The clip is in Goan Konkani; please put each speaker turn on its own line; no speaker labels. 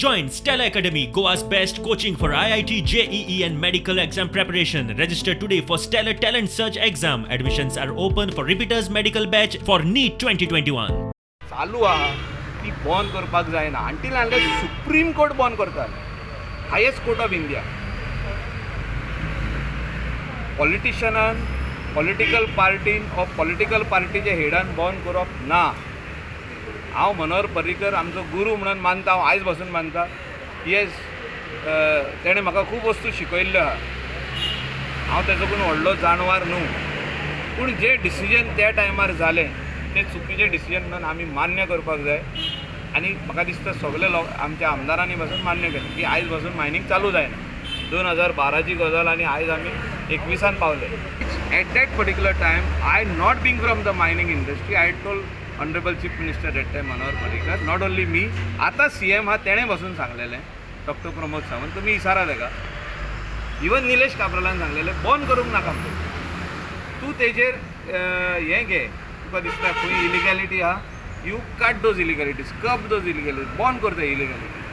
Join Stellar Academy, Goa's best coaching for IIT, JEE and medical exam preparation. Register today for Stellar Talent Search exam. Admissions are open for repeaters medical batch for NEET 2021.
चालू आहा ती बंद करपाक जायना until unless supreme court बंद करता, हायेस्ट कोर्ट ऑफ इंडिया. पॉलिटिशनान, पॉलिटिकल पार्टीन ऑ पॉलिटिकल पार्टीच्या हेडान बंद करप ना. हांव मनोहर पर्रीकर आमचो गुरू म्हणून मानता, हांव आयज पासून मानता. येस, तेणें म्हाका खूब वस्तू शिकयल्ल्यो आहा. हांव तेजो कोण व्हडलो जाणवार न्हू, पूण जे डिसिजन त्या टायमार जालें तें चुकीचें डिसिजन म्हणून आमी मान्य करपाक जाय. आनी म्हाका दिसता सगळे लोक आमच्या आमदारांनी पासून मान्य केलें की आयज पासून मायनींग चालू जायना. 2012ची गजाल आनी आयज आमी 21 पावले. At that particular time, I not being from the mining industry, I told honourable chief minister that time Manohar Parrikar, not only me, आतां सी एम आहा तेणें बसून सांगलेलें, डॉक्टर प्रमोद सावंत, तुमी इसारा तेका, इवन निलेश काब्रालान सांगलेलें बंद करूंक नाका म्हणून. तूं तेजेर हें घे, तुका दिसता खंय इलिगॅलिटी आहा, you cut those illegalities, curb those illegalities, बंद कर ते इलिगॅलिटी.